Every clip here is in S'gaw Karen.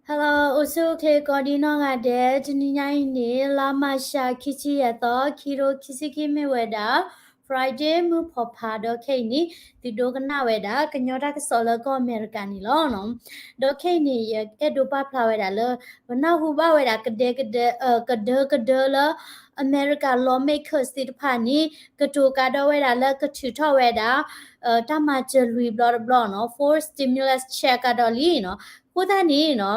Hello, အိၣ်ဆူၣ်အိၣ်ချ့ကိးဒံနီၢ်ဂၤဒဲး, တနံၤညါအံၤန့ၣ် လါမၤရှး ခံဆံယဲၢ်သီ, ခံကထိခံဆံခံ မ့ၢ်ဝဲဒၣ် Friday မုၢ်ဖီဖး ဒီးခဲအံၤန့ၣ် သုဒိကနၣ်ဝဲဒၣ် ကညီတၢ်ကစီၣ်လၢကီၢ်အမဲရကၤန့ၣ်လီၤ. ဒီးခဲအံၤန့ၣ် ယအဲၣ်ဒိးပာ်ဖျါဝဲဒၣ်လၢ ပနၢ်ဟူဘၣ်ဝဲဒၣ်ကဒဲကဒဲ, ကဒဲကဒဲလၢ အမဲရကၤ lawmakers သ့ၣ်တဖၣ်န့ၣ် ကတိၤကါဒီးဝဲဒၣ်လၢကထုးထီၣ်ဝဲဒၣ် တၢ်မၤစၢၤလွံၢ်ဘျီတဘျီနီၤ, four stimulus check ကဒီးလံနီၤ. အဃိသတးန့ၣ်နီၤ,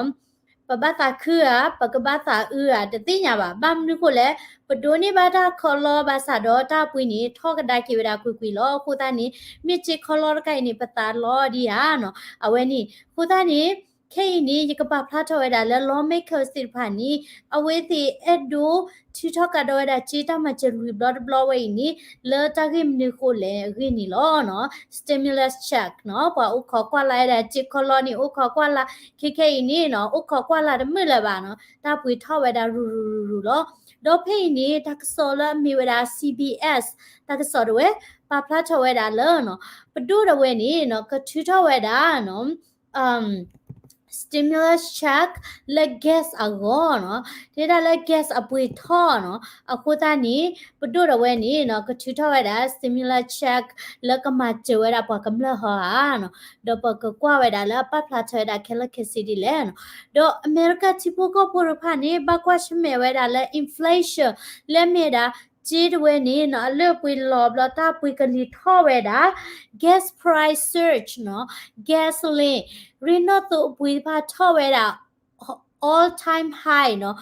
ပဘၣ်သးခုဧါ, ပကဘၣ်သးအုးဧါ, တသ့ၣ်ညါဘၣ်. ဘၣ်မနုၤဃိလဲၣ်, ပဒိးန့ၢ်ဘၣ်တၢ်ခီလီဘၣ်ဆၣ်ဒီး တၢ်ပှ့ၤန့ၣ် ထီၣ်ကဒါက့ၤဝဲဒၣ်ကွ့ၢ်ကွ့ၢ်လီၤ. အဃိသတးန့ၣ် မ့ၢ်စ့ခီလီတခါအံၤန့ၣ် ပသးလီဒံးဧါနီၤ, အဝဲန့ၣ်. အဃိသတးန့ၣ် ခဲအံၤန့ၣ် ယကပာ်ဖျါထီၣ်ဝဲဒၣ်လၢ lawmakers သ့ၣ်တဖၣ်န့ၣ် အဝဲသ့ၣ်အဲၣ်ဒိးထုးထီၣ်ကါဒီးဝဲဒၣ်စ့တၢ်မၤစၢၤလွံၢ်ဘျီတဘျီဝဲအံၤန့ၣ် လၢတၢ်ဂ့ၢ်မနုၤဃိလဲၣ်အဂ့ၢ်န့ၣ်လီၤနီၤ. Stimulus check နီၤ, ပှၤအိၣ်ခိးကွၢ်လၢ်ဝဲဒၣ်စ့ခီလီန့ၣ် အိၣ်ခိးကွၢ်လၢ် ခဲခဲအံၤန့ၣ်နီၤ, အိၣ်ခိးကွၢ်လၢ်တမုာ်လၢၤဘၣ်နီၤ, တၢ်ပှ့ၤထီၣ်ဝဲဒၣ်ရူၤရူၤရူၤရူၤလီၤ. ဒီးဖဲအံၤန့ၣ် တၢ်ကစီၣ်လၢအမ့ၢ်ဝဲဒၣ် C B S တၢ်ကစီၣ်တဝဲ ပာ်ဖျါထီၣ်ဝဲဒၣ်လၢနီၤ, ပဒိၣ်တဝဲန့ၣ်နီၤ ကထုးထီၣ်ဝဲဒၣ်နီၤ stimulus check လၢ gas အဂီၢ်နီၤ, တဲဒၣ်လၢ gas အပှ့ၤထီၣ်နီၤ. အဃိသတးန့ၣ် ပဒိၣ်တဝဲန့ၣ်နီၤ ကထုးထီၣ်ဝဲဒၣ် stimulus check လၢကမၤစၢၤဝဲဒၣ်ပှၤကမျၢၢ်ဟီဧါနီၤ. ဒီးပကကွၢ်ဝဲဒၣ်လၢအပာ်ဖျါထီၣ်ဝဲဒၣ်ခဲလၢာ်ခဲဆ့ဒ်လဲၣ်နီၤ. ဒီးအမဲရကၤထံဖိကီၢ်ဖိတဖၣ်န့ၣ် ဘၣ်ကွၢ်ဆၢၣ်မဲာ်ဝဲဒၣ်လၢ inflation လၢမ့ၢ်ဒၣ် စ့တဝဲန့ၣ်နီၤ အလၢအပှ့ၤလီၤဘျီ တၢ်ပှ့ၤကလံၤထီၣ်ဝဲဒၣ် gas price surge နီၤ, gasoline ရ့ၣ်နီၣ်သိအပှ့ၤတဖၣ်ထီၣ်ဝဲဒၣ် all time high နီၤ,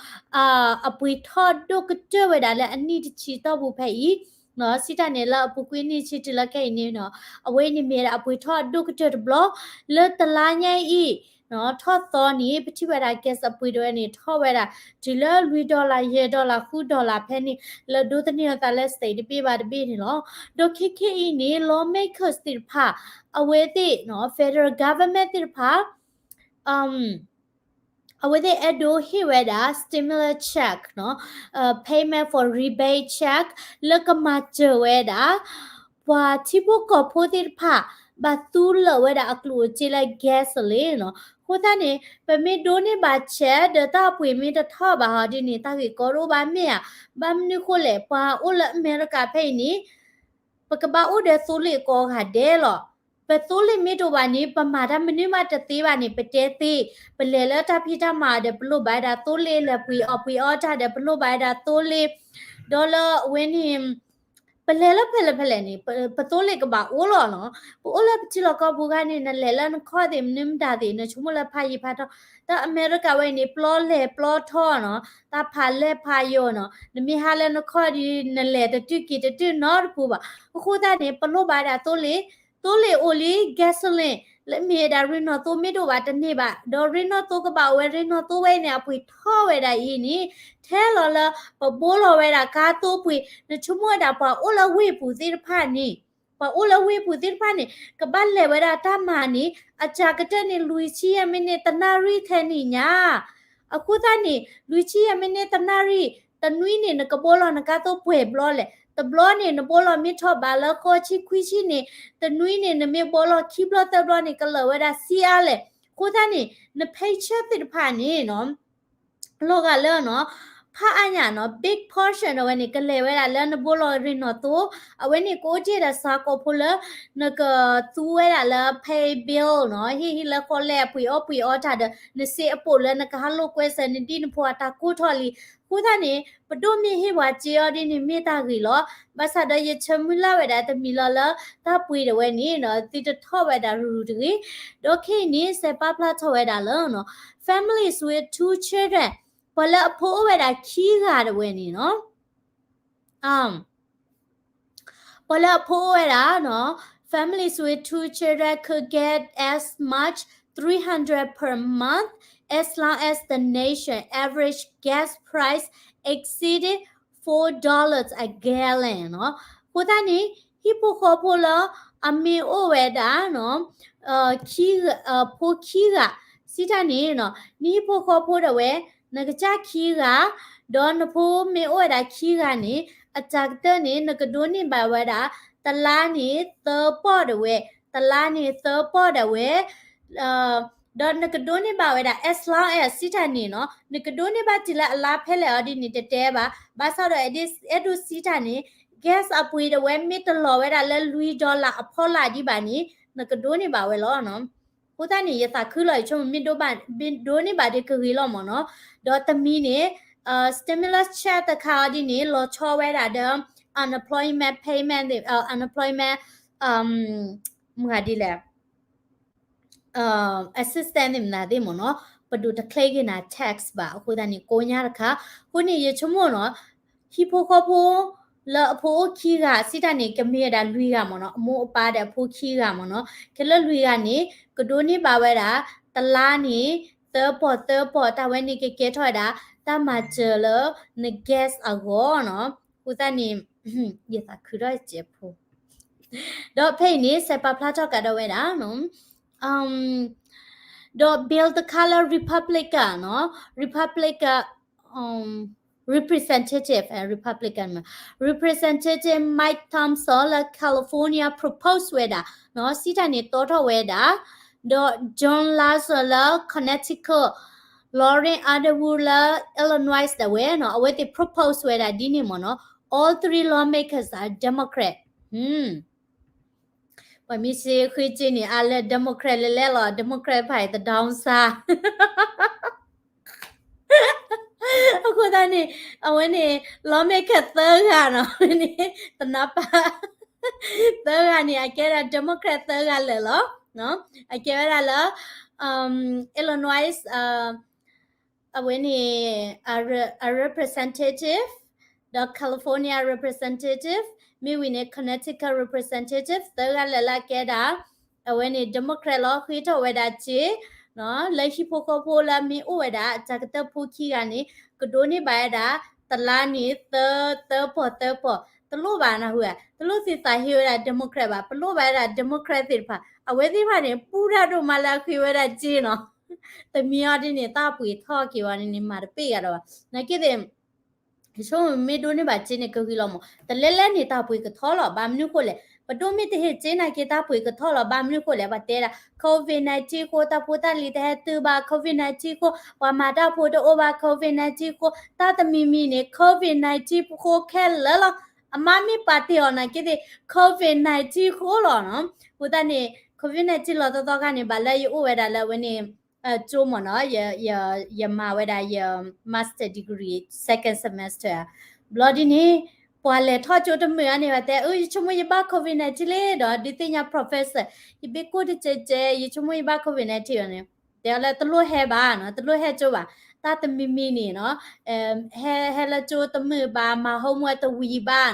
အပှ့ၤထီၣ်ဒိၣ်ကတၢၢ်ဝဲဒၣ်လၢအနံၣ်တဆံတီၢ်ပူၤဖဲအံၤ စံးတၢ်န့ၣ်လၢအပူၤကွံာ်နံၣ်ဆံတုၤလၢခဲအံၤန့ၣ်နီၤ, အဝဲအံၤန့ၣ်မ့ၢ်ဒၣ်အပှ့ၤထီၣ်ဒိၣ်ကတၢၢ်တဘျီ လၢတလါညါအံၤ ထီၣ်သီန့ၣ် ပထံၣ်ဝဲဒၣ် gas အပှ့ၤတဝဲန့ၣ် ထီၣ်ဝဲဒၣ် တုၤလၢလွံၢ် dollar ယဲၢ် dollar ဃု dollar ဖဲန့ၣ် လၢဒိးသန့ၤအသးလၢ state တဘ့ၣ်ဘၣ်တဘ့ၣ်န့ၣ်လီၤ. ဒီးခဲခဲအံၤန့ၣ် lawmakers သ့ၣ်တဖၣ် အဝဲသ့ၣ်နီၤ federal government သ့ၣ်တဖၣ် အဝဲသ့ၣ်အဲၣ်ဒိးဟ့ၣ်ဝဲဒၣ် stimulus check နီၤ, payment for rebate check လၢကမၤစၢၤဝဲဒၣ် ပှၤထံဖိကီၢ်ဖိသ့ၣ်တဖၣ် ဘၣ်သူလၢာ်ဝဲဒၣ်အကျိၣ်အစ့လၢ gasoline နီၤ. အဃိသတးန့ၣ် ပမ့ၢ်ဒိးန့ၢ်ဘၣ် check ဒီးတၢ်ပှ့ၤမ့ၢ်တထီၣ်ဘၣ်ဟီဒ်န့ၣ် တၢ်ဂ့ၢ်ကီတအိၣ်ဘၣ်မ့ၢ်ဧါ. ဘၣ်မနုၤဃိလဲၣ် ပှၤအိၣ်လၢအမဲရကၤဖဲအံၤန့ၣ် ပကဘၣ်အိၣ်ဒီးသိလ့ၣ်ကိးဂၤဒဲးလီၤ. ပသိလ့ၣ်မ့ၢ်တအိၣ်ဘၣ်န့ၣ် ပမၤတၢ်မနုၤမးတသ့ဘၣ်န့ၣ် ပတဲသ့, ပလဲၤလၢတၢ်ဖံးတၢ်မၤဒီး ပလိၣ်ဘၣ်ဝဲဒၣ်သိလ့ၣ်, လဲၤပှ့ၤအီၣ်ပှ့ၤအီတၢ်ဒီး ပလိၣ်ဘၣ်ဝဲဒၣ်သိလ့ၣ်, ဒီးလၢအဝဲန့ၣ် ပလဲၤလၢဖဲလဲၣ်ဖဲလဲၣ်န့ၣ် ပသိလ့ၣ်ကဘၣ်အိၣ်လီၤနီၤ. ပအိၣ်လၢပထံလီၢ်ကီၢ်ပူၤခါန့ၣ် နလဲၤလၢနခီၣ်သ့ၣ်မနုၤမတၤသ့ၣ် နဆိကမိၣ်လၢဖးယံၤဖးထီ, တၢ်အမဲရကၤဝဲအံၤန့ၣ် ပျီလဲၤပျီထီနီၤ, တၢ်ဖးလဲၢ်ဖးယိာ်နီၤ, နမ့ၢ်ဟးလၢနခီၣ်ဒီး နလဲၤတတုၤက့ၤတတုၤနီတပူၤဘၣ်. အဃိသတးန့ၣ် ပလိၣ်ဘၣ်ဝဲဒၣ်သိလ့ၣ်, သိလ့ၣ်အိၣ်လံ gasoline လၢမ့ၢ်ဝဲဒၣ်ရ့ၣ်နီၣ်သိမ့ၢ်တအိၣ်ဘၣ်တန့ၢ်ဘၣ်, ဒီးရ့ၣ်နီၣ်သိကဘၣ်အိၣ်ဝဲ ရ့ၣ်နီၣ်သိဝဲအံၤန့ၣ် အပှ့ၤထီၣ်ဝဲဒၣ်အံၤန့ၣ် ထဲလီၤလၢပဘိလီၤဝဲဒၣ်ကါသိပှ့ၤ, နဆိကမိၣ်ဝဲဒၣ်ပှၤအိၣ်လၢဝ့ၢ်ပူၤသ့ၣ်တဖၣ်န့ၣ် ပှၤအိၣ်လၢဝ့ၢ်ပူၤသ့ၣ်တဖၣ်န့ၣ် ကဘၣ်လဲၤဝဲဒၣ်တၢ်မၤန့ၣ် အစှၤကတၢၢ်န့ၣ် လွံၢ်ဆံယဲၢ်မံးနံး တနၣ်ရံၣ်ထဲန့ၣ်ညါ. အဃိသတးန့ၣ် လွံၢ်ဆံယဲၢ်မံးနံး တနၣ်ရံၣ်, တနွံန့ၣ် နကဘိလီၤနကါသိပှဲၤဘျီလဲၣ်. တဘျီန့ၣ် နဘိလီၤမ့ၢ်ထီၣ်ဘးလၢဃိးဆံခွံဆံန့ၣ်, တနွံန့ၣ် နမ့ၢ်ဘိလီၤခံဘျီသၢဘျီန့ၣ် ကလၢာ်ဝဲဒၣ်ဆံအါလဲၣ်. အဃိသတးန့ၣ် န paycheck သ့ၣ်တဖၣ်န့ၣ်နီၤ လီၤဂာ်လၢနီၤ ဖးအါညါနီၤ big portion အဝဲန့ၣ် ကလဲၤဝဲဒၣ်လၢနဘိလီၤရ့ၣ်နီၣ်သိ, အဝဲန့ၣ်ကအိၣ်တ့ၢ်ဒၣ်စှၤကိာ်ဖိလၢ နကသူဝဲဒၣ်လၢ pay bill နီၤ, ဟ့ၣ်ဟံၣ်လၢဃီလဲၢ်အပှ့ၤအီပှ့ၤအီတၢ်ဒီး နစ့အပိာ်လၢနကဟးလိာ်ကွဲစၢၤနဒံၣ်နဖိအတၢ်ကိၢ်ထီၣ်လံ. အဃိသတးန့ၣ် ပဒိၣ်မ့ၢ်ဟ့ၣ်ပှၤစ့အီၤဒ်န့ၣ်မ့ၢ်တၢ်ဂ့ၤလီၤ. ဘၣ်ဆၣ်ဒီးယဆၢမုၢ်လၢ်ဝဲဒၣ်တမံၤလီၤလၢ တၢ်ပှ့ၤတဝဲန့ၣ်နီၤ သုတထီၣ်ဝဲဒၣ်ရူၤရူၤတဂ့ၤ. ဒီးခဲအံၤန့ၣ် စဲးပာ်ဖျါထီၣ်ဝဲဒၣ်လၢနီၤ families with two children ပှၤလၢအဖိအိၣ်ဝဲဒၣ်ခံဂၤတဝဲန့ၣ်နီၤ ပှၤလၢအဖိအိၣ်ဝဲဒၣ်နီၤ families with two children could get as much three hundred per month as long as the nation average gas price exceeded four dollars a gallon နီၤ. အဃိသတးန့ၣ် ဟံၣ်ဖိဃီဖိလၢအမ့ၢ်အိၣ်ဝဲဒၣ်နီၤ ခံ ဖိခံဂၤ စံးတၢ်န့ၣ်နီၤ နဟံၣ်ဖိဃီဖိဒၣ်ဝဲ နကစၢ်ခံဂၤ ဒီးနဖိမ့ၢ်အိၣ်ဝဲဒၣ်ခံဂၤန့ၣ် အစှၤကတၢၢ်န့ၣ် နကဒိးန့ၢ်ဘၣ်ဝဲဒၣ် တလါန့ၣ်သၢပီၢ်ဒၣ်ဝဲ တလါန့ၣ်သၢပီၢ်ဒၣ်ဝဲ အ ဒီးနကဒိးန့ၢ်ဘၣ်ဝဲဒၣ် as long as စံးတၢ်န့ၣ်နီၤ နကဒိးန့ၢ်ဘၣ်တုၤလၢအလါဖဲလဲၣ်အီၤဒ်န့ၣ် တတဲဘၣ်. ဘၣ်ဆၣ်ဒီး အဲၣ်ဒိးစံးတၢ်န့ၣ် gas အပှ့ၤတဝဲမ့ၢ်တလီၤဝဲဒၣ်လၢလွံၢ် dollar အဖီလာ်ဒံးဘၣ်န့ၣ် နကဒိးန့ၢ်ဘၣ်ဝဲလီၤနီၤ. အဃိသတးန့ၣ် ယသးခုလီၤ ယဆိကမိၣ်မ့ၢ်ဒိးန့ၢ်ဘၣ်ဒီးကဂ့ၤလီၤမ့ၢ်နီၤ. ဒီးတမံၤန့ၣ် stimulus check တခါအီၤဒ်န့ၣ် လီၤဆီဝဲဒၣ်ဒီး unemployment payment သ့ၣ် unemployment မုၢ်ဂၤဒ်လဲၣ် assistance သ့ၣ်မနုၤသ့ၣ်မ့ၢ်နီၤ ပဒိၣ်တချ့က့ၤနၤ tax ဘၣ်. အဃိသတးန့ၣ် ကိးညါတခါ အဃိန့ၣ် ယဆိကမိၣ်နီၤ ဟံၣ်ဖိဃီဖိ လၢအဖိအိၣ်ခံဂၤ စံးတၢ်န့ၣ်ကမ့ၢ်ဝဲဒၣ်လွံၢ်ဂၤမ့ၢ်နီၤ အမိၢ်အပၢ်ဒီးအဖိခံဂၤမ့ၢ်နီၤ ခဲလၢာ်လွံၢ်ဂၤန့ၣ် ကဒိးန့ၢ်ဘၣ်ဝဲဒၣ် တလါန့ၣ် သၢပီၢ်သၢပီၢ် တၢ်ဝဲန့ၣ်ကကဲထီၣ်ဝဲဒၣ် တၢ်မၤစၢၤလၢန gas အဂီၢ်နီၤ. အဃိသတးန့ၣ် ယသးခုထီၣ်စဲးဖိ ဒီးဖဲအံၤန့ၣ် စဲးပာ်ဖျါထီၣ်ကဒီးဝဲဒၣ် ဒီး bill တခါလၢ Republican နီၤ Republican representative Republican Representative Mike Thompson လၢ California propose ဝဲဒၣ်နီၤ စံးတၢ်န့ၣ်တီထီၣ်ဝဲဒၣ် ဒီး John Larson လၢ Connecticut Lori Underwood လၢ Illinois ဒၣ်ဝဲနီၤ အဝဲသ့ၣ် propose ဝဲဒၣ်ဒ်န့ၣ်မ့ၢ်နီၤ all three lawmakers are Democrat ပှၤမ့ၢ်စ့ဃ့က့န့ၣ် အါလၢ Democrat လဲၤလဲၤလီၤ Democrat ဖၣ်အံၤတဒိးစါ အဃိသတးန့ၣ် အဝဲန့ၣ် lawmaker သၢဂၤနီၤ ဝဲန့ၣ် တနၢ်ပၢၢ် သၢဂၤန့ၣ် အကဲဒၣ် Democrat သၢဂၤလၢာ်လီၤ အကဲဝဲဒၣ်လၢ Illinois အဝဲန့ၣ် အ representative ဒီး California representative မ့ၢ်ဝံၤန့ၣ် Connecticut representative သၢဂၤလၢာ်လၢအကဲဒၣ် အဝဲန့ၣ် Democrat လီၤ ဃ့ထီၣ်ဝဲဒၣ်စ့ လၢဟံၣ်ဖိဃီဖိလၢမ့ၢ်အိၣ်ဝဲဒၣ် တၢ်ကတၢၢ်ဖိခံဂၤန့ၣ် ကဒိးန့ၢ်ဘၣ်ဝဲဒၣ် တလါန့ၣ် သၢ သၢပီၢ်သၢပီၢ် တလိၣ်ဘၣ်နၢ်ဟူဧါ တလိၣ်သုသးဟ့ဝဲဒၣ် Democrat ဘၣ် ပလိၣ်ဘၣ်ဝဲဒၣ် Democrat သ့ၣ်တဖၣ် အဝဲသ့ၣ်တဖၣ်န့ၣ် ပူတၢ်ဒိၣ်မးလၢအဃ့ဝဲဒၣ်စ့နီၤ တမံၤအီၤဒ်န့ၣ် တၢ်ပှ့ၤထီၣ်က့ၤဝဲန့ၣ် မၤတပ့ၢ်ဂၤဒီးဘၣ် နာ်က့သ့ၣ် ယဆိကမိၣ်မ့ၢ်ဒိးန့ၢ်ဘၣ်စ့န့ၣ် ကဂ့ၤလီၤမး တလဲလဲၣ်န့ၣ် တၢ်ပှ့ၤကထီၣ်လီၤ ဘၣ်မနုၤဃိလဲၣ် ပဒိၣ်မ့ၢ်တဟ့ၣ်စ့နာ်က့ တၢ်ပှ့ၤကထီၣ်လီၤ ဘၣ်မနုၤဃိလဲၣ် ပှၤတဲဒၣ် COVID nineteen ဃိ တၢ်ဖိတၢ်လံၤတဟဲတုၤဘၣ် COVID nineteen ဃိ ပှၤမၤတၢ်ဖိတအိၣ်ဘၣ် COVID nineteen ဃိ တၢ်တမံၤမံၤန့ၣ် COVID nineteen ဃိခဲလၢာ်လီၤ အမါမ့ၢ်ပာ်တ့ၢ်အီၤနာ်က့သ့ၣ် COVID nineteen ဃိလီၤနီၤ အဃိသတးန့ၣ် COVID nineteen လီၤသီသီခါန့ၣ် ဘၣ်လၢယအိၣ်ဝဲဒၣ်လၢအဝဲန့ၣ် ကၠိမ့ၢ်နီၤ ယမၤဝဲဒၣ်ယ master degree second semester ဘျီဒ်န့ၣ် ပှၤလဲၤထီၣ်ကၠိတမုာ်အါန့ၣ် ဘၣ်တဲ အၢ ယဆိကမိၣ်ယဘၣ် COVID nineteen လံဒီး ဒုးသ့ၣ်ညါ professor ယဘ့ၣ်ကိၣ်တကဲးကဲး ယဆိကမိၣ်ယဘၣ် COVID nineteen အီၤန့ၣ် တဲလၢတလိၣ်ဟဲဘၣ်နီၤ တလိၣ်ဟဲကၠိဘၣ် တၢ်တမံၤမံၤန့ၣ်နီၤ ဟဲ ဟဲလၢကၠိတမုာ်ဘၣ် မၤ homework တဝံၤဘၣ်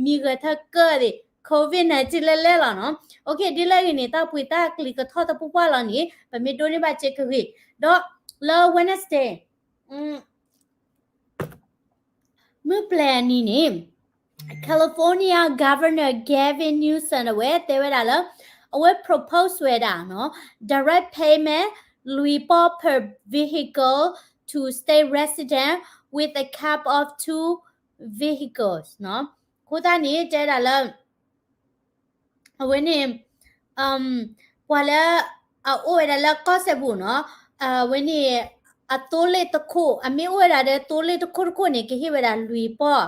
နီၤ မံဂဲၤထၢၣ်ကၢၢ်သ့ၣ် COVID nineteen လဲလဲၣ်လီၤနီၤ OK ဒ်လဲၣ်ဂ့ၤန့ၣ် တၢ်ပှ့ၤတၢ်ကလံၤကထီၣ်တပှၢ်ပှၢ်လီၤန့ၣ် ပမ့ၢ်ဒိးန့ၢ်ဘၣ်စ့ကဂ့ၤ ဒီးလၢ Wednesday မုၢ်ပျဲၤနံၤန့ၣ် California Governor Gavin Newsom အဝဲတဲဝဲဒၣ်လၢ အဝဲ propose ဝဲဒၣ်နီၤ direct payment လွံၢ်ပီၢ် per vehicle to state resident with a cap of two vehicles နီၤ အဃိသတးန့ၣ် တဲဒၣ်လၢ အဝဲန့ၣ် ပှၤလၢအအိၣ်ဝဲဒၣ်လၢကီၢ်စဲၣ်ပူၤနီၤ အဝဲန့ၣ် အသိလ့ၣ်တခိၣ် အမ့ၢ်အိၣ်ဝဲဒၣ်ဒီးသိလ့ၣ်တခိၣ်တခိၣ်န့ၣ် ကဟ့ၣ်ဝဲဒၣ်လွံၢ်ပီၢ်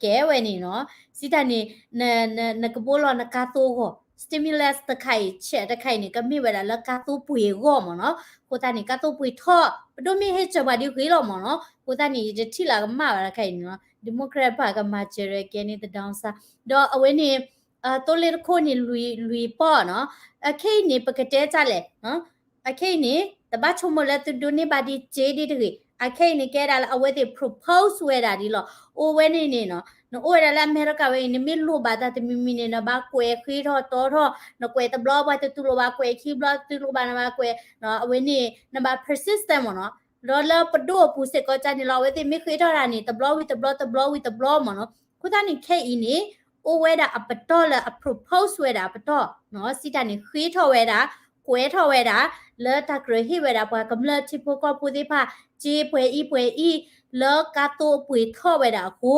ကဲဝဲန့ၣ်နီၤ စံးတၢ်န့ၣ် နကဘိလီၤနကါသိအဂီၢ် stimulus တခါအံၤ check တခါအံၤန့ၣ် ကမ့ၢ်ဝဲဒၣ်လၢကါသိပှ့ၤအဂီၢ်မ့ၢ်နီၤ အဃိသတးန့ၣ် ကါသိပှ့ၤထီၣ် ပဒိၣ်မ့ၢ်ဟ့ၣ်စၢၤပှၤဒ်ဂ့ၤလီၤမ့ၢ်နီၤ အဃိသတးန့ၣ် ယတထံၣ်လၢကမၣ်ဘၣ်တခါအံၤန့ၣ်နီၤ Democrat ပှၤကမၤစၢၤကဲန့ၣ်တဒိးစါ ဒီးအဝဲန့ၣ် သိလ့ၣ်တခိၣ်န့ၣ် လွံၢ်ပီၢ်နီၤ အခဲအံၤန့ၣ် ပကတဲတၢ်လဲၣ် အခဲအံၤန့ၣ် တဘၣ်ဆိကမိၣ်လၢသုဒိးန့ၢ်ဘၣ်ဒ်စ့ဒ်တဂ့ၤ အခဲအံၤန့ၣ် ကဲဒၣ်လၢအဝဲသ့ၣ် propose ဝဲဒၣ်ဒ်လီၤ အိၣ်ဝဲန့ၣ်န့ၣ်နီၤ နအိၣ်ဝဲဒၣ်လၢအမဲရကၤဝဲအံၤ နမ့ၢ်လိၣ်ဘၣ်တၢ်တမံၤမံၤန့ၣ် နဘၣ်ကွဲးဃ့ထီၣ်တီထီၣ် နကွဲးတဘျီပှၤတတူၢ်လိာ်ဘၣ် ကွဲးခံဘျီတတူၢ်လိာ်ဘၣ် နဘၣ်ကွဲး အဝဲန့ၣ် နဘၣ် persistent မ့ၢ်နီၤ ဒီးလၢပဒိၣ်အပူၤစ့ၢ်ကီးကန့ၣ်လီၤ အဝဲသ့ၣ်မ့ၢ်ဃ့ထီၣ်တၢ်န့ၣ် တဘျီဝံၤတဘျီ တဘျီဝံၤတဘျီမ့ၢ်နီၤ အဃိသတးန့ၣ်ခဲအံၤန့ၣ် အိၣ်ဝဲဒၣ်အပတီၢ်လၢအ propose ဝဲဒၣ်အပတီၢ် စံးတၢ်န့ၣ် ဃ့ထီၣ်ဝဲဒၣ် ကွဲးထီၣ်ဝဲဒၣ် လၢတၢ်ကြၢးဟ့ၣ်ဝဲဒၣ်ပှၤကမျၢၢ်ထံဖိကီၢ်ဖိသ့ၣ်တဖၣ် စ့ပှဲၤအံၤပှဲၤအံၤ လၢကါသိပှ့ၤထီၣ်ဝဲဒၣ်အဃိ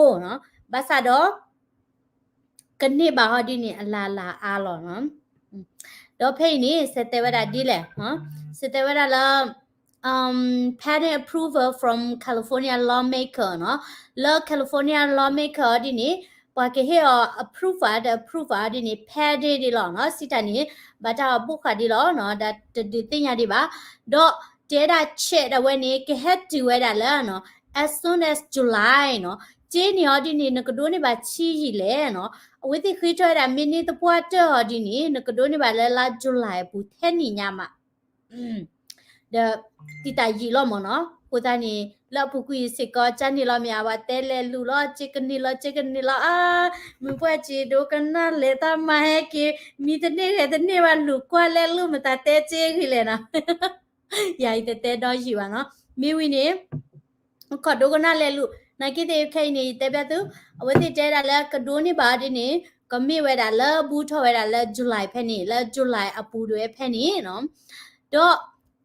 ဘၣ်ဆၣ်ဒီး ကန့ၢ်ဘၣ်ဟီဒ်န့ၣ် အလၢ်လၢ်အါလီၤနီၤ ဒီးဖဲအံၤန့ၣ် စဲးတဲဝဲဒၣ်ဒ်လဲၣ်, စဲးတဲဝဲဒၣ်လၢ pending approval from California lawmaker နီၤ, လၢ California lawmaker အီၤဒ်န့ၣ် ပှၤကဟ့ၣ်အီၤ approve ဧါ တ approve ဧါဒ်န့ၣ် pending ဒ်လီၤနီၤ, စံးတၢ်န့ၣ် ဘၣ်တၢ်အိၣ်ဘှီဃာ်ဒ်လီၤနီၤ, ဒီးတဒုးသ့ၣ်ညါဒံးဘၣ်, ဒီးတဲဒၣ် check ဒၣ်ဝဲန့ၣ် ကဟဲတုၤဝဲဒၣ်လၢ as soon as July နီၤ, က့န့ၣ်အီၤဒ်န့ၣ် နကဒိးန့ၢ်ဘၣ်ဆံယံာ်လဲၣ်နီၤ, အဝဲသ့ၣ်ဃ့ထီၣ်ဝဲဒၣ် မ့ၢ်န့ၢ်သပှၢ်တၢၢ်အီၤဒ်န့ၣ် နကဒိးန့ၢ်ဘၣ်လၢလါ July အပူၤထဲန့ၣ်ညါမး ဒီး တံာ်တာ်ယံာ်လီၤမ့ၢ်နီၤ, အဃိသတးန့ၣ် လၢအပူၤကွံာ်စ့ၢ်ကီး ကန့ၣ်လီၤမ့ၢ်ဧါ, ပှၤတဲလဲၤလူၤလီၤ က့ကန့ၢ်လီၤ က့ကန့ၢ်လီၤ အါ, မုၢ်ပှၢ်စ့ဒိကနၣ်လဲၤတၢ်မၤဟဲက့ၤ မံတန့ၢ်ဂဲၤတန့ၢ်ဘၣ် လူၤကွၢ်လဲၤလူၤ မတၤတဲက့ဂ့ၤလဲၣ်နီၤ ယၤအံၤတတဲဒီယံာ်ဘၣ်နီၤ, မ့ၢ်ဝံၤန့ၣ် ခီဒိကနၣ်လဲၤလူၤ နာ်က့သ့ၣ်ခဲအံၤန့ၣ် ယတဲဘၣ်သု, အဝဲသ့ၣ်တဲဒၣ်လၢကဒိးန့ၢ်ဘၣ်ဒ်န့ၣ် ကမ့ၢ်ဝဲဒၣ်လၢဘူးထီၣ်ဝဲဒၣ်လၢ July ဖဲန့ၣ် လၢ July အပူၤဒၣ်ဝဲဖဲန့ၣ်နီၤ, ဒီး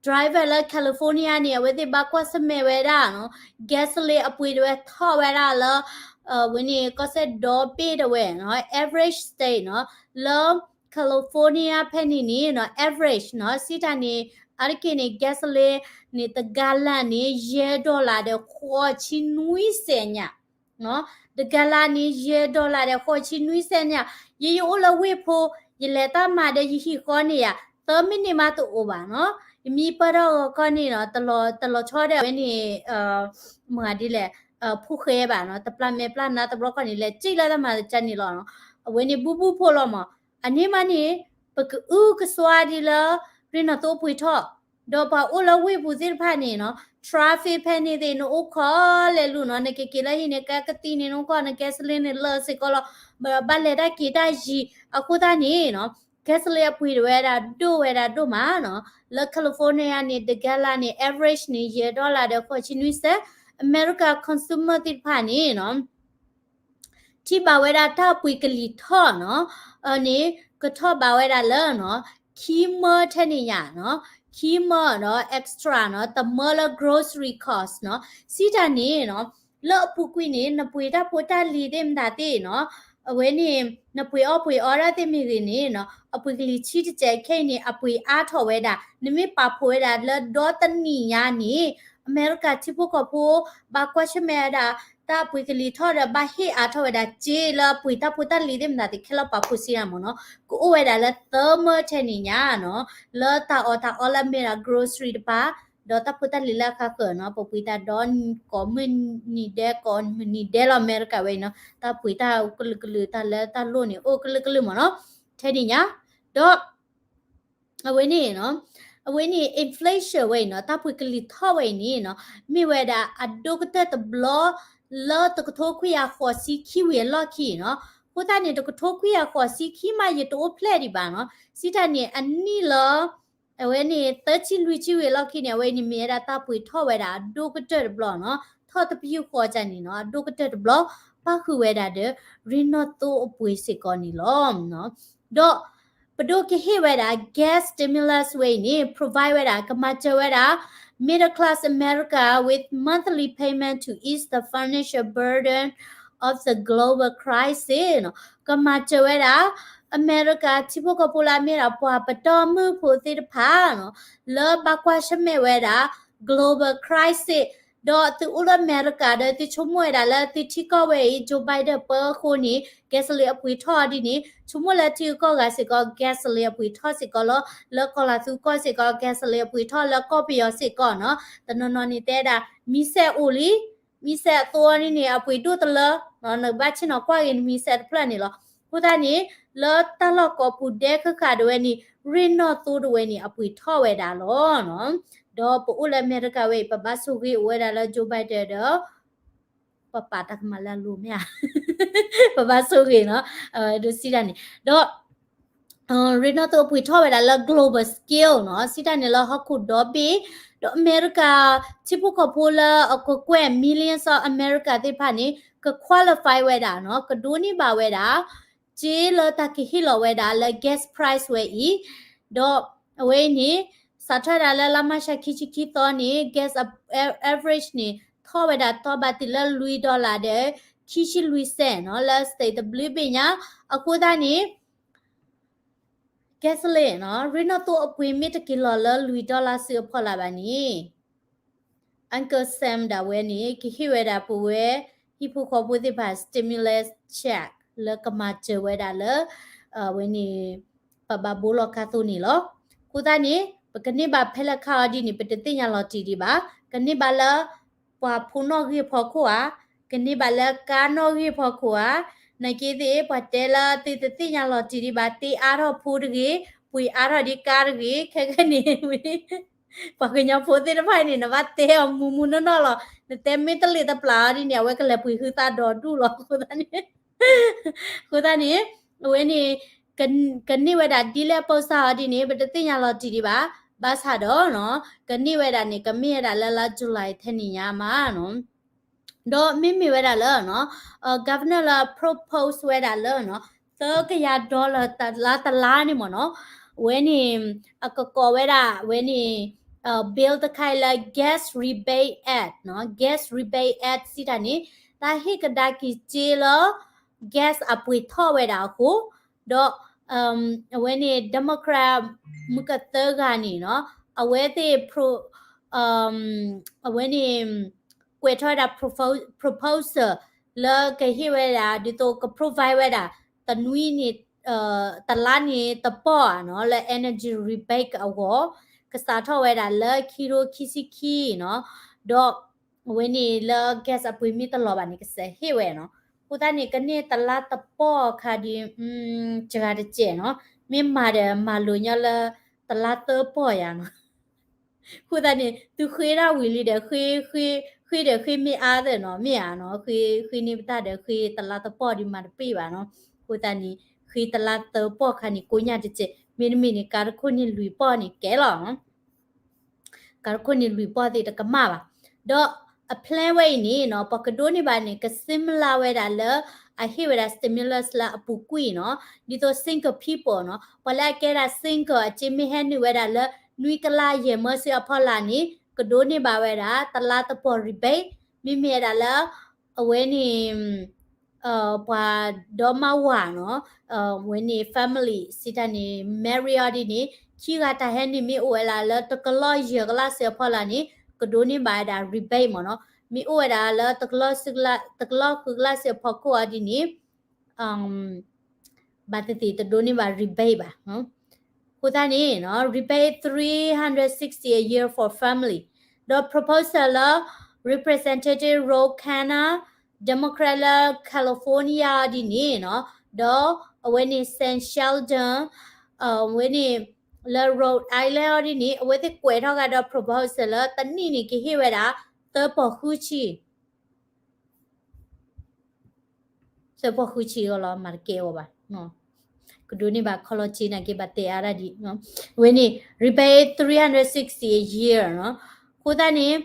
driver လၢ California န့ၣ် အဝဲသ့ၣ်ဘၣ်ကွၢ်ဆၢၣ်မဲာ်ဝဲဒၣ်နီၤ, gasoline အပှ့ၤဒၣ်ဝဲထီၣ်ဝဲဒၣ်လၢ ဝဲန့ၣ် ကီၢ်စဲၣ်ဒီဘ့ၣ်ဒၣ်ဝဲနီၤ, average state နီၤ, လၢ California ဖဲန့ၣ်န့ၣ်နီၤ average နီၤ, စံးတၢ်န့ၣ် အါတက့ၢ်န့ၣ် gasoline န့ၣ် တဂၤလၢ်န့ၣ် ယဲၢ် dollar ဒီးဃိးဆံနွံစဲးညါ တဂၤလၢ်န့ၣ် ယဲၢ် dollar ဒီးဃိးဆံနွံစဲးညါ, ယဲယအိၣ်လၢဝ့ၢ်ဖိ ယလဲၤတၢ်မၤဒီးယဟံၣ်ဃီန့ၣ်ယါ သၢမံးနံးမးတအိၣ်ဘၣ်နီၤ, ယမံပၢၢ်ထီၣ်ဂီၤခီန့ၣ်နီၤ တလီၤဆီဒီးအဝဲန့ၣ် မၤဒ်လဲၣ် ဖိၣ်ဃဲဘၣ်နီၤ, တပျၢ်မဲာ်ပျၢ်နါတဘျီခီန့ၣ် လဲၤစံၣ်လၢတၢ်မၤတကန့ၣ်လီၤနီၤ, အဝဲန့ၣ်ဘူးဘူးဖိလီၤမး, အန့ၣ်မးန့ၣ် ပကအုကစွါဒ်လၢ ရ့နီၣ်သိအပှ့ၤထီၣ်, ဒီးပှၤအိၣ်လၢဝ့ၢ်ပူၤသ့ၣ်တဖၣ်န့ၣ်နီၤ traffic ဖဲန့ၣ်သ့ၣ် နအိၣ်ခိးလဲၤလူၤနီၤ, နကက့ၤလၢဟံၣ်န့ၣ် ကဲကသံၣ်န့ၣ် နအိၣ်ခိး န gasoline န့ၣ်လၢာ်စ့ၢ်ကီးလီၤ, ဘၣ်လဲၤတၢ်က့ၤတၢ်ယံၤ အဃိသတးန့ၣ်နီၤ gasoline အပှ့ၤဒၣ်ဝဲဒၣ်ဒိၣ်ဝဲဒၣ်ဒိၣ်မးနီၤ, လၢ California န့ၣ် တဂၤလၢ်န့ၣ် average န့ၣ် ယဲၢ် dollar ဒီးဃိးဆံနွံစဲး, အမဲရကၤ consumer သ့ၣ်တဖၣ်န့ၣ်နီၤ ထံၣ်ဘၣ်ဝဲဒၣ်တၢ်ပှ့ၤကလံၤထီၣ်နီၤ, န့ၣ် ကထီၣ်ဘၣ်ဝဲဒၣ်လၢနီၤ ခံမၢထဲန့ၣ်ညါနီၤ, ခံမၢဒီး extra နီၤ, တမၢလၢ grocery cost နီၤ, စံးတၢ်န့ၣ်နီၤ လၢအပူၤကွံာ်န့ၣ် နပှ့ၤတၢ်ဖိတၢ်လံၤသ့ၣ်မတၤသ့ၣ်နီၤ, အဝဲန့ၣ် နပှ့ၤအီၣ်ပှ့ၤအီဒၣ်သ့ၣ်မ့ၢ်ဂ့ၤန့ၣ်နီၤ, အပှ့ၤကလံၤဆံတစဲးခဲအံၤန့ၣ် အပှ့ၤအါထီၣ်ဝဲဒၣ်, နမ့ၢ်ပာ်ဖှိၣ်ဝဲဒၣ်လၢဒီတနံၣ်ညါန့ၣ် အမဲရကၤထံဖိကီၢ်ဖိ ဘၣ်ကွၢ်ဆၢၣ်မဲာ်ဝဲဒၣ် တၢ်ပှ့ၤကလံၤထီၣ်ဒီး ဘၣ်ဟ့ၣ်အါထီၣ်ဝဲဒၣ်စ့လၢပှ့ၤတၢ်ဖိတၢ်လံၤသ့ၣ်မတၤသ့ၣ်ခဲလၢာ်ပာ်ဖှိၣ်စံးတၢ်မ့ၢ်နီၤ, ကအိၣ်ဝဲဒၣ်လၢသၢမၢထဲန့ၣ်ညါနီၤ, လၢတၢ်အီၣ်တၢ်အီလၢအမ့ၢ်ဒၣ် grocery တပၤ, ဒီးတၢ်ဖိတၢ်လံၤလၢအခါဃၢၤနီၤ, ပပှ့ၤတၢ်ဒီကိးမုၢ်နံၤဒဲး ကိးမုၢ်နံၤဒဲးလီၤ အမဲရကၤဝဲအံၤနီၤ, တၢ်ပှ့ၤတၢ်ကလုာ်ကလုာ် တၢ်လၢတၢ်လိၣ်န့ၣ် အိၣ်ကလုာ်ကလုာ်မ့ၢ်နီၤ, ထဲန့ၣ်ညါ, ဒီး အဝဲန့ၣ်နီၤ, အဝဲန့ၣ် inflation ဝဲအံၤနီၤ, တၢ်ပှ့ၤကလံၤထီၣ်ဝဲအံၤန့ၣ်နီၤ, မ့ၢ်ဝဲဒၣ်အဒိၣ်ကတၢၢ်တဘျီ လၢတကထိခွံကယၤဃိးဆံခံဝံၤအလီၢ်ခံနီၤ, အဃိသတးန့ၣ် တကထိခွံကယၤဃိးဆံခံမး ယတအိၣ်ဖျဲၣ်ဒံးဘၣ်နီၤ, စံးတၢ်န့ၣ် အနံၣ်လၢ အဝဲန့ၣ် သၢဆံလွံၢ်ဆံဝံၤအလီၢ်ခံန့ၣ် အဝဲန့ၣ်မ့ၢ်ဝဲဒၣ်တၢ်ပှ့ၤထီၣ်ဝဲဒၣ်အဒိၣ်ကတၢၢ်တဘျီနီၤ, ထီၣ်တပယူာ်ဃီကန့ၣ်နီၤ, အဒိၣ်ကတၢၢ်တဘျီ ပၣ်ဃုာ်ဝဲဒၣ်ဒီး ရ့နီၣ်သိအပှ့ၤစ့ၢ်ကီးန့ၣ်လီၤ. ဒီး ပဒိၣ်ကဟ့ၣ်ဝဲဒၣ် gas stimulus ဝဲအံၤန့ၣ် provide ဝဲဒၣ် ကမၤစၢၤဝဲဒၣ် middle class America with monthly payment to ease the financial burden of the global crisis နီၤ, ကမၤစၢၤဝဲဒၣ် အမဲရကၤထံဖိကီၢ်ဖိလၢအမ့ၢ်ဒၣ်ပှၤပတီၢ်မုၢ်ဖိသ့ၣ်တဖၣ်နီၤ, လၢဘၣ်ကွၢ်ဆၢၣ်မဲာ်ဝဲဒၣ် global crisis ဒီးသုအိၣ်လၢအမဲရကၤဒီး သုဆိကမိၣ်ဝဲဒၣ်လၢသုထံကီၢ်ဝဲအံၤ Joe Biden ပၢအဃိန့ၣ် gasoline အပှ့ၤထီၣ်ဒ်န့ၣ် ဆိကမိၣ်လၢထံဂုၤကီၢ်ဂၤစ့ၢ်ကီး gasoline အပှ့ၤထီၣ်စ့ၢ်ကီးလီၤ. လၢကီၢ်လၤသူကီၢ်စ့ၢ်ကီး gasoline အပှ့ၤထီၣ် လၢကီၢ်ပယီၤစ့ၢ်ကီးနီၤ, တနီၤနီၤန့ၣ်တဲဒၣ် မံစဲးအိၣ်လံ, မံစဲးအသိအီၤန့ၣ်န့ၣ် အပှ့ၤဒိၣ်တလၢ, နကဘၣ်ဆ့ၣ်နီၤကွၢ်က့ၤနမံစဲးတဖျၢၣ်န့ၣ်လီၤ. အဃိသတးန့ၣ် လၢတၢ်လီၢ်ကိးပူၤဒဲးဃၣ်ဃၣ်ဒၣ်ဝဲန့ၣ် ရ့နီၣ်သိဒၣ်ဝဲန့ၣ် အပှ့ၤထီၣ်ဝဲဒၣ်လီၤ. ဒီးပအိၣ်လၢအမဲရကၤဝဲအံၤ ပဘၣ်ဆိၣ်ဂ့ၤအိၣ်ဝဲဒၣ်လၢ Joe Biden ဒီး ပပာ်တၢ်ကမၣ်လၢအလိၤမ့ၢ်ဧါ, ပဘၣ်ဆိၣ်ဂ့ၤနီၤ, ဒိးစံးတၢ်န့ၣ်, ဒီး ရ့နီၣ်သိအပှ့ၤထီၣ်ဝဲဒၣ်လၢ global scale နီၤ, စံးတၢ်န့ၣ်လၢဟီၣ်ခိၣ်ဒီဘ့ၣ်, ဒီးအမဲရကၤ ထံဖိကီၢ်ဖိလၢအကကွဲၢ် millions of America သ့ၣ်တဖၣ်န့ၣ် က qualify ဝဲဒၣ်နီၤ, ကဒိးန့ၢ်ဘၣ်ဝဲဒၣ် စ့လၢတၢ်ကဟ့ၣ်လီၤဝဲဒၣ်လၢ gas price ဝဲအံၤ, ဒီးအဝဲအံၤန့ၣ် စးထီၣ်ဒၣ်လၢလါမၢ်ၡးခံဆံခံသီန့ၣ် gas average န့ၣ် ထီၣ်ဝဲဒၣ်တီဘၣ်တုၤလၢလွံၢ် dollar ဒီး ခံဆံလွံၢ်စဲးနီၤ, လၢ state တဘျုးဘ့ၣ်ညါ, အဃိသတးန့ၣ် gasoline နီၤ ရ့ၣ်နီၣ်သိအပှ့ၤမ့ၢ်တက့ၤလီၤလၢလွံၢ် dollar စုအဖီလာ်ဘၣ်န့ၣ် Uncle Sam ဒၣ်ဝဲန့ၣ် ကဟ့ၣ်ဝဲဒၣ်ပဝဲ ဟံၣ်ဖိဃီဖိသ့ၣ်တဖၣ် stimulus check လၢကမၤစၢၤဝဲဒၣ်လၢ အဝဲန့ၣ် ပဘၣ်ဘိလီၤကါသိးန့ၣ်လီၤ. အဃိသတးန့ၣ် ပကန့ၢ်ဘၣ်ဖဲလဲၣ်ခါအီၤဒ်န့ၣ် ပတသ့ၣ်ညါလီၤတံၢ်ဒံးဘၣ်. ကန့ၢ်ဘၣ်လၢ ပှၤဖိနီၣ်ဂံၢ်ဖီခိၣ်ဧါ, ကန့ၢ်ဘၣ်လၢကါနီၣ်ဂံၢ်ဖီခိၣ်ဧါ, နာ်က့သ့ၣ် ပှၤတဲလၢသုတသ့ၣ်ညါလီၤတံၢ်ဒံးဘၣ်, သ့အါထီၣ်ဖိတဂ့ၤ, ပှ့ၤအါထီၣ်ဒံးကါတဂ့ၤ, ခဲကနံၣ် ပှၤကညီဖိသ့ၣ်တဖၣ်န့ၣ် နဘၣ်တဲအီၤမူမူနီၢ်နီၢ်လီၤ. နတဲမ့ၢ်တလ့ၢ်တပျၢ်အီၤဒ်န့ၣ် အဝဲကလဲၤပှ့ၤဟုသးဒီးဒူၣ်လီၤ. အဃိသတးန့ၣ်, အဃိသတးန့ၣ် အဝဲန့ၣ် က, ကန့ၢ်ဝဲဒၣ်ဒ်လဲၣ်ပိစၢ်အီၤဒ်န့ၣ် ပတသ့ၣ်ညါလီၤတံၢ်ဒံးဘၣ်. ဘၣ်ဆၣ်ဒီးနီၤ ကန့ၢ်ဝဲဒၣ်န့ၣ် ကမ့ၢ်ဝဲဒၣ်လၢလါ July ထဲန့ၣ်ညါမးနီၤ. ဒီးမ့မ့ၢ်ဝဲဒၣ်လၢနီၤ, အ governor လၢ propose ဝဲဒၣ်လၢနီၤ, သၢကယၤ dollar တလါတလါန့ၣ်မ့ၢ်နီၤ, အဝဲန့ၣ် အကကိးဝဲဒၣ် အဝဲန့ၣ် အ bill တခါအံၤလၢ Gas Rebate Act နီၤ, Gas Rebate Act စံးတၢ်န့ၣ် တၢ်ဟ့ၣ်ကဒါက့ၤစ့လၢ gas အပှ့ၤထီၣ်ဝဲဒၣ်အဃိ, ဒီး အဝဲန့ၣ် Democrat မုၢ်ကသၢဂၤန့ၣ်နီၤ, အဝဲသ့ၣ် pro အဝဲန့ၣ် ကွဲးထီၣ်ဝဲဒၣ် propo- proposal လၢကဟ့ၣ်ဝဲဒၣ် ဒ်သိးက provide ဝဲဒၣ် တနွံန့ၣ် တလါန့ၣ်တပီၢ်ဧါနီၤ လၢ energy rebate အဂီၢ်, ကစးထီၣ်ဝဲဒၣ်လၢခံထိခံဆံခံနီၤ, ဒီး အဝဲန့ၣ်လၢ gas အပှ့ၤမ့ၢ်တလီၤဘၣ်န့ၣ် ကစးဟ့ၣ်ဝဲနီၤ. အဃိသတးန့ၣ် ကန့ၢ်တလါတပီၢ်အခါဒ် စှၤတစဲးနီၤ, မ့ၢ်မၤဒီးမၤလိာ်ညီလၢ တလါသၢပီၢ်ယၤနီၤ. အဃိသတးန့ၣ် သုဃ့တၢ်ဝံၤလံဒီး ဃ့, ဃ့, ဃ့ဒီးဃ့မ့ၢ်အါသ့ၣ်နီၤ, မ့ၢ်ဧါနီၤ, ဃ့, ဃ့န့ၢ်ပတၢ်ဒီးဃ့တလါသပီၢ်ဒ်မၤတပ့ၢ်ဘၣ်နီၤ. အဃိသတးန့ၣ် ဃ့တလါသၢပီၢ်ခါန့ၣ် ကိးညါတစဲး, မ့တမ့ၢ်န့ၣ် ကါတခိၣ်န့ၣ်လွံၢ်ပီၢ်န့ၣ်ကဲလီၤနီၤ. ကါတခိၣ်န့ၣ်လွံၢ်ပီၢ်သ့ၣ်တကမၣ်ဘၣ်. ဒီးအ plan ဝဲအံၤန့ၣ်နီၤ ပှၤကဒိးန့ၢ်ဘၣ်န့ၣ် က similar ဝဲဒၣ်လၢ အဟ့ၣ်ဝဲဒၣ် stimulus လၢအပူၤကွံာ်နီၤ, ဒ်သိး single people နီၤ, ပှၤလၢအကဲဒၣ် single အစ့မ့ၢ်ဟဲနုာ်ဝဲဒၣ်လၢ နွံကလးယဲၢ်မၢဆူအဖီလာ်န့ၣ် ကဒိးန့ၢ်ဘၣ်ဝဲဒၣ် တလါသပီၢ် rebate, မ့မ့ၢ်ဝဲဒၣ်လၢ အဝဲန့ၣ် ပှၤဒီမါဝၤနီၤ, အဝဲန့ၣ် family စံးတၢ်န့ၣ် marry အီၤဒ်န့ၣ် ခံဂၤတၢ်ဟဲနုာ်မ့ၢ်အိၣ်ဝဲဒၣ်လၢတကလီၢ်ယဲၢ်ကလးစ့အဖီလာ်န့ၣ် ကဒိးန့ၢ်ဘၣ်ဝဲဒၣ် rebate မ့ၢ်နီၤ, မ့ၢ်အိၣ်ဝဲဒၣ်လၢ တကလီၢ်ဃုကလးစ့အဖီခိၣ်အီၤဒ်န့ၣ် ဘၣ်သ့ၣ်သ့ၣ်တဒိးန့ၢ်ဘၣ် rebate ဘၣ်. အဃိသတးန့ၣ်နီၤ rebate three hundred sixty a year for family, ဒီး proposal လၢ Representative Ro Khanna, Democrat လၢ California ဒ်န့ၣ်နီၤ, ဒီးအဝဲန့ၣ် Sam Sheldon, အဝဲန့ၣ် လၢ Rhode Island အီၤဒ်န့ၣ် အဝဲသ့ၣ်ကွဲးထီၣ်ဂၤဒီး proposal လၢတနံၣ်န့ၣ် ကဟ့ၣ်ဝဲဒၣ် သၢပီၢ်ဃုဆံ သၢပီၢ်ဃုဆံအဂီၢ်လီၤ မၤတကဲအီၤဘၣ်. ကဒိးန့ၢ်ဘၣ်ခီလီၤစ့နာ်က့ဘၣ်တဲအါဒၣ်ဒံး. အဝဲန့ၣ် rebate three hundred sixty a year နီၤ. အဃိသတးန့ၣ်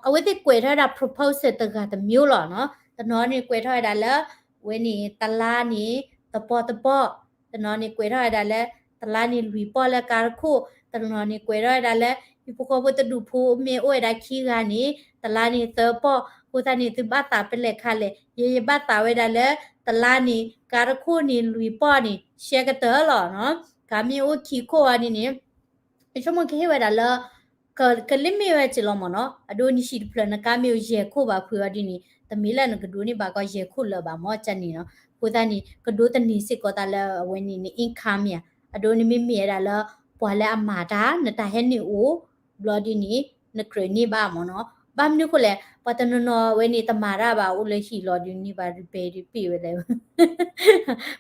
အဝဲသ့ၣ်ကွဲးထီၣ်ဝဲဒၣ် proposal တဂၤတမျိုးလီၤနီၤ. တနီၤန့ၣ်ကွဲးထီၣ်ဝဲဒၣ်လၢ အဝဲန့ၣ်တလါန့ၣ် တပီၢ်တပီၢ်, တနီၤန့ၣ်ကွဲးထီၣ်ဝဲဒၣ်လၢ တလါန့ၣ်လွံၢ်ပီၢ်လၢကါတခိၣ်, တနီၤန့ၣ်ကွဲးထီၣ်ဝဲဒၣ်လၢ ဟံၣ်ဖိဃီဖိတဒူၣ်ဖိမ့ၢ်အိၣ်ဝဲဒၣ်ခံဂၤန့ၣ် တလါန့ၣ်သၢပီၢ်. အဃိသတးန့ၣ် သုဘၣ်သးဖဲလဲၣ်ခါလဲၣ်, ယဲယဘၣ်သးဝဲဒၣ်လၢ တလါန့ၣ် ကါတခိၣ်န့ၣ်လွံၢ်ပီၢ်န့ၣ် ရှဲကတၢၢ်လီၤနီၤ. ကါမ့ၢ်အိၣ်ခံခိၣ်အီၤဒ်န့ၣ် ယဆိကမိၣ်ကဟ့ၣ်ဝဲဒၣ်လၢ ကလၢမ့ၢ်ဝဲစ့ၢ်လီၤမ့ၢ်နီၤ, အဒိနံၣ်ဆံတဖျၢၣ် နကါမ့ၢ်အိၣ်ယဲၢ်ခိၣ်ဘၣ်ဖုးအီၤဒ်န့ၣ် တမ့ၢ်လၢနကဒိးန့ၢ်ဘၣ်ကီယဲၢ်ခိၣ်လၢၤဘၣ်မ့ၢ်ကန့ၣ်နီၤ. အဃိသတးန့ၣ် ကဒိးသန့ၤစ့ၢ်ကီးသးလၢအဝဲန့ၣ် န income မ့ၢ်ဧါ, အဒိနမ့မ့ၢ်ဝဲဒၣ်လၢ ပှၤလၢအမၤတၢ် နတၢ်ဟဲနုာ်အိၣ် ဘျီဒ်န့ၣ် နကြၢးန့ၢ်ဘၣ်မ့ၢ်နီၤ. ဘၣ်မနုၤအဃိလဲၣ် ပှၤတနီၤနီၤဝဲန့ၣ် တမၤတၢ်ဘၣ် အိၣ်လၢဟံၣ်လီၤဒုးန့ၢ်ဘၣ် rebate ဒုးပ့ၢ်ဝဲလဲၣ်.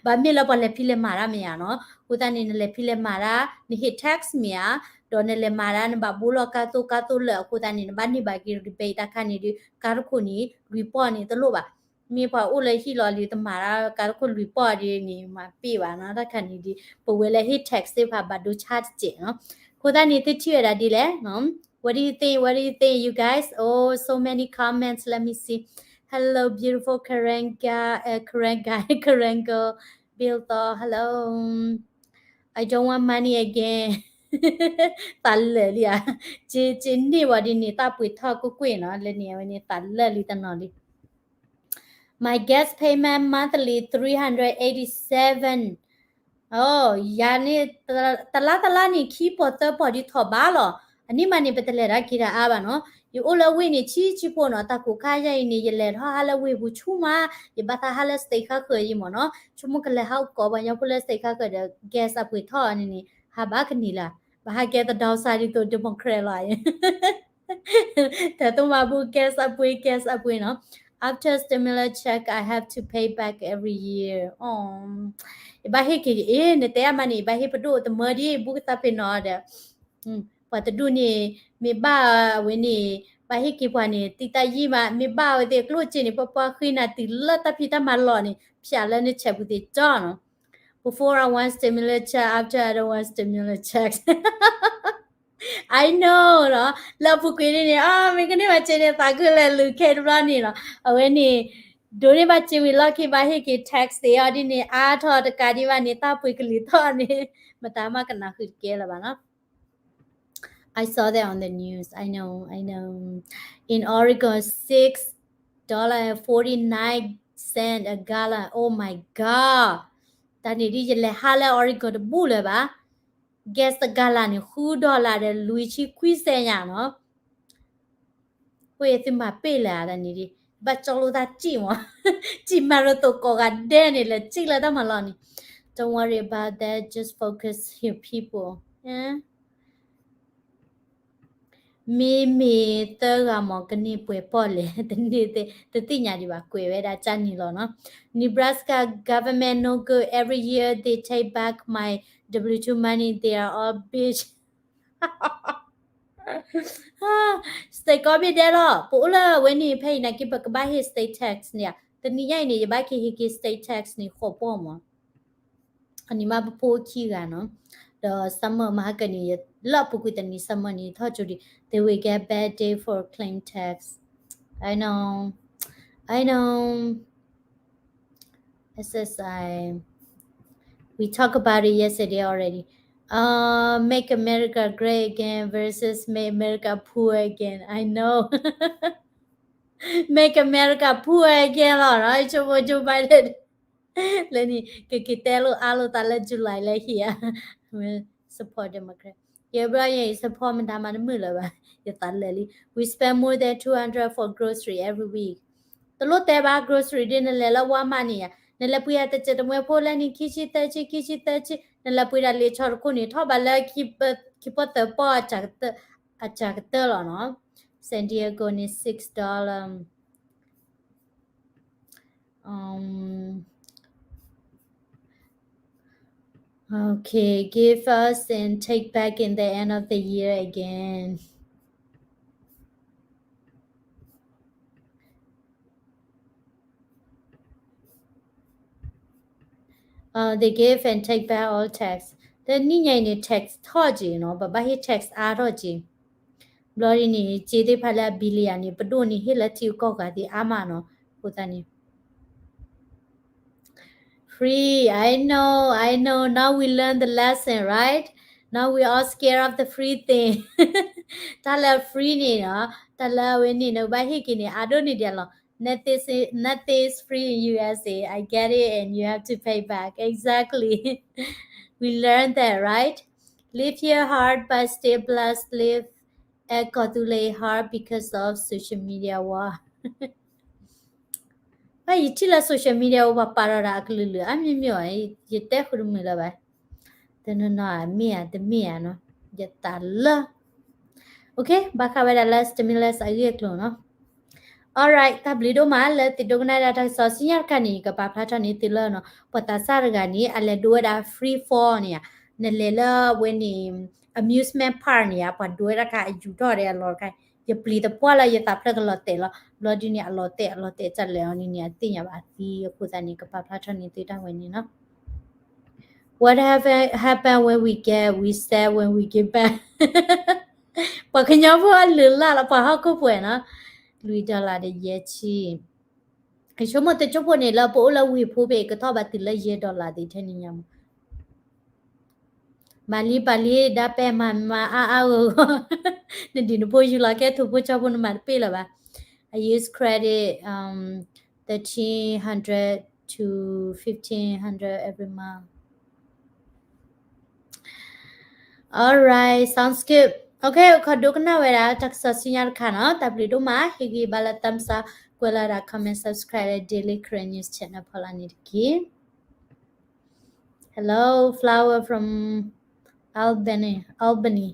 ဘၣ်မ့ၢ်လၢပှၤလဲၤဖံးလဲၤမၤတၢ်မ့ၢ်ဧါနီၤ. အဃိသတးန့ၣ် နလဲၤဖံးလဲၤမၤတၢ် နဟ့ၣ် tax မ့ၢ်ဧါ, ဒီးနလဲၤမၤတၢ် နဘၣ်ဘိလီၤကါသိကါသိလၢာ် အဃိသတးန့ၣ် နဘၣ်န့ၢ်ဘၣ်က့ၤ rebate တၢ်ခါန့ၣ်ဒုး ကါတခိၣ်န့ၣ် လွံၢ်ပီၢ်န့ၣ်တလိၣ်ဘၣ်. မ့ၢ်ပှၤအိၣ်လၢဟံၣ်လီၤလံ တမၤတၢ် ကါတခိၣ်လွံၢ်ပီၢ်ဒ်န့ၣ် မၤပ့ၢ်ဘၣ်နီၤ တၢ်ခါန့ၣ်ဒုး ပဝဲလၢဟ့ၣ် tax သ့ၣ်တဖၣ်ဘၣ်ဒိဆါတစဲးနီၤ. အဃိသတးန့ၣ် သုထံၣ်ဝဲဒၣ်ဒ်လဲၣ် What do you think? What do you think, you guys? Oh, so many comments. Let me see. Hello, beautiful Karen guy, uh, Karen guy, Karen girl, Bill Thor. Hello. I don't want money again. သးလၢာ်လံဧါ. က့န့ၢ်ဝဲဒ်န့ၣ် တၢ်ပှ့ၤထီၣ်ကွ့ၢ်ကွ့ၢ်နီၤ လၢန့ၣ် အဝဲန့ၣ် သးလၢာ်လံတနီၤလံ. My gas payment monthly three hundred eighty-seven အိ, ယၤန့ၣ် တလါတလါန့ၣ် ခံပီၢ်သၢပီၢ်ဒ်ထီၣ်ဘးလီၤ. အန့ၣ်မးန့ၣ် ပတလဲၤတၢ်က့ၤတၢ်အါဘၣ်နီၤ. ယအိၣ်လၢဝ့ၢ်န့ၣ် ဆံးဆံးဖိနီၤ, တၢ်ကိၢ်ခါယါအံၤန့ၣ် ယလဲၤထီၣ်ဟးလၢဝ့ၢ်ပူၤဆူမး, ယဘၣ်သးဟးလၢ state ခါဃၢၤအံၤမ့ၢ်နီၤ, ဆိကမိၣ်ကလဲၤဟးအိၣ်ကိးပှၤကညီဖိလၢ state ခါဃၢၤဒီး gas အပှ့ၤထီၣ်န့ၣ်န့ၣ် ဟးဘၣ်ကန့ၢ်လၢၤ, ဘၣ်ဟးကဲသဒီစါဒ်သိး Democrat လီၤ. တၢ်တမၤဘူး gas အပှ့ၤ gas အပှ့ၤနီၤ. After stimulus check, I have to pay back every year. ယဘၣ်ဟ့ၣ်က့ၤ အ့ နတဲအမးန့ၣ် ယဘၣ်ဟ့ၣ်ပဒိၣ်တမၢဒ် ဘူးကသးပ့ၤနီၤဒီး ပှၤတဒူၣ်န့ၣ် မ့ၢ်ဘၣ်ဝဲန့ၣ် ဘၣ်ဟ့ၣ်က့ၤပှၤန့ၣ် သံသးယံၢ်မး, မ့ၢ်ဘၣ်ဝဲသ့ၣ်ကျိၣ်စ့န့ၣ် ပပှၤဃ့နၤတုၤလၢတၢ်ဖံးတၢ်မၤလီၢ်န့ၣ် ဖၠးလၢန check ပူၤသ့ၣ်ကၠီနီၤ. Before I want stimulus check, after I don't want stimulus check. I know လီၤ. လၢအပူၤကွံာ်န့ၣ်န့ၣ် အမ့ၢ်ကန့ၢ်ဘၣ်စ့န့ၣ် သးခုလဲၤလူၤခဲတဘျီန့ၣ်လီၤ. အဝဲန့ၣ် ဒိးန့ၢ်ဘၣ်စ့ဝံၤလီၢ်ခံ ဘၣ်ဟ့ၣ်က့ၤ tax သ့ၣ်အီၤဒ်န့ၣ် အါထီၣ်တကးဒံးဘၣ်န့ၣ် တၢ်ပှ့ၤကလံၤထီၣ်န့ၣ် မတၤမးကနၣ်ဃုာ်တကဲလၢၤဘၣ်နီၤ. I saw that on the news. I know, I know. In Oregon, six dollar and forty-nine cent a gallon. Oh my God. တၢ်န့ၣ်ဒ်ယလဲၤဟးလၢ Oregon တဘူၣ်လၢၤဘၣ်. Gas တ gallon န့ၣ် ဃု dollar ဒီးလွံၢ်ဆံခွံစဲးညါနီၤ. ဃိသုမၤပ့ၢ်လၢၤဧါတၢ်န့ၣ်ဒ်, ဘၣ်ကၠီလိာ်သးစံၣ်မး, စံၣ်မၤရသိးကိးဂၤဒဲးန့ၣ် လဲၤစံၣ်လၢတၢ်မၤလီၢ်န့ၣ်. Don't worry about that, just focus your people. မ့မ့ၢ်သၢဂၤမ့ၢ်ကန့ၢ်ပှဲၤပီၢ်လဲၣ်, တသ့ၣ်ညါဒံးဘၣ်, ကွဲးဝဲဒၣ်ကၢ်နံၤလီၤနီၤ. Nebraska government no good, every year they take back my W two money, they are all bitch. State ကိးဘ့ၣ်ဒဲးလီၤ, ပအိၣ်လၢဝဲန့ၣ် ဖဲအံၤနာ်က့ ပကဘၣ်ဟ့ၣ် state tax န့ၣ်ဧါ, တနံၤညါအံၤန့ၣ် ယဘၣ်က့ၤဟ့ၣ်က့ၤ state tax န့ၣ် ဃိးပီၢ်မး. အန့ၣ်မးပဖိခံဂၤနီၤ, ဒီး summer မဟါကန့ၣ် လၢအပူၤကွံာ်တနံၤ summer န့ၣ် ထီၣ်ကၠိဒံး, they will get bad day for claim tax. I know, I know. S S I, we talked about it yesterday already. Uh, make America great again versus make America poor again. I know. Make America poor again လီၤနီၤ, ဆိကမိၣ် Joe Biden လၢန့ၣ် ကက့ၤတဲလိာ်အါလိာ်သးလၢ July လၢဟံၣ်ဧါ, support Democrat. ယဘျီယ support မတၤမၤတမုာ်လၢၤဘၣ်, ယသးလၢာ်လံ. We spend more than two hundred for grocery every week. တလိၣ်တဲဘၣ် grocery ဒ်နလဲၤလၢ Walmart န့ၣ်ဧါ, နလဲၤပှ့ၤတစဲးတမှဲဖိလၢန့ၣ် ခံဆံသၢဆံ ခံဆံသၢဆံ, နလဲၤပှ့ၤဒၣ်လံာ်ဆီတခိၣ်န့ၣ် ထီၣ်ဘးလၢ ခံပီၢ်သၢပီၢ် အစှၤကတၢၢ်လီၤနီၤ. San Diego န့ၣ် six dollar. Um, okay, give us and take back in the end of the year again. Uh, they give and take back all tax. တနံၣ်ညါအံၤန့ၣ် tax ထီၣ်က့ၤနီၤ, ပဘၣ်ဟ့ၣ် tax အါထီၣ်က့ၤ. ဘျီဒ်န့ၣ် စ့သ့ၣ်တဖၣ်လၢအ billion န့ၣ် ပဒိၣ်န့ၣ်ဟ့ၣ်လၢထံဂုၤကီၢ်ဂၤသ့ၣ်အါမးနီၤ, အဃိသတးန့ၣ် Free, I know, I know. Now we learn the lesson, right? Now we all scared of the free thing. တၢ်လၢ free န့ၣ်နီၤ, တၢ်လၢအဝဲန့ၣ် နဘၣ်ဟ့ၣ်က့ၤန့ၣ် အါဒိၣ်န့ၢ်ဒံးလီၤ. Nothing is, nothing is free in U S A. I get it, and you have to pay back. Exactly. We learned that, right? Live here hard, but stay blessed. Live at ကီၢ်သူလ့ၤ hard because of social media war. ဘၣ်ယထံၣ်လၢ social media အိၣ်ပှၤပာ်ထီၣ်ဒၣ်အကလုာ်လုာ် အါမံၤမံၤအီၤ, ယတဲဃုာ်တမုာ်လၢၤဘၣ်. တနီၤနီၤ မ့ၢ်ဧါတမ့ၢ်ဧါနီၤ, ယသးလၢ Okay, ဘၣ်ဃးဝဲဒၣ်လၢ stimulus အဂ့ၢ်အကျိၤနီၤ. Alright, တၢ်ဘျုးဒိၣ်မး လၢသုဒိကနၣ်ဒၣ်တၢ်ကစီၣ် ဆူညါတခါန့ၣ် ယကပာ်ဖျါထီၣ်န့ၢ်သုလၢနီၤ, ပှၤသးစၢ်တဂၤန့ၣ် အလဲၤဒိးဝဲဒၣ် free fall န့ၣ်ဧါ, နလဲၤလၢဝဲန့ၣ် amusement park န့ၣ်ဧါ, ပှၤဒိးဝဲဒၣ်ခါအယူၤထီၣ်ဒီးအလီၤတခါ, ယပျံၤသပှၢ်လၢယသးဖျၢၣ်ကလီၤတဲာ်လီၤ, ဘျီဒ်န့ၣ် အလီၤတဲာ် အလီၤတဲာ် တၢ်လဲၤအီၤန့ၣ်န့ၣ် အသ့ၣ်ညါဘၣ်အသံအဃိသတးန့ၣ် ကပာ်ဖျါထီၣ်န့ၢ်သုတၢ်ဝဲန့ၣ်နီၤ. What happen, happen when we get, we sad when we get back. ပှၤကညီဖိအလုၢ်အလၢ်လီၤ ပှၤဟီၣ်ခိၣ်ပှဲၤနီၤ, လွံၢ် dollar ဒီးယဲၢ်ဆံ. ယဆိကမိၣ်တကၠိဖိန့ၣ် လၢပအိၣ်လၢဝ့ၢ်ဖိဖဲ ကထီၣ်ဘၣ်တုၤလၢယဲၢ် dollar သ့ထဲန့ၣ်ညါမး. မၤလံပာ်လံ ဒါပဲမၤမၤအါအါဂီၢ်ဂီၢ်, နဒုးနဖိယူၤလီၤကဲထိၣ်ဖိကၠီဖိ နမၤတပ့ၢ်လၢၤဘၣ်. I use credit, um, thirteen hundred to fifteen hundred every month. Okay, အိၣ်ခိးဒိကနၣ်ဝဲဒၣ်တၢ်ကစီၣ်ဆူညါတခါနီၤ, တၢ်ဘျုးဒိၣ်မး, ဟ့ၣ်ဂံၢ်ဘါလၢ thumbs up, ကွဲးလီၤဒၣ် comment, subscribe လၢ Daily Karen News Channel ဖီလာ်န့ၣ်တက့ၢ်. Hello, Flower from Albany, Albany.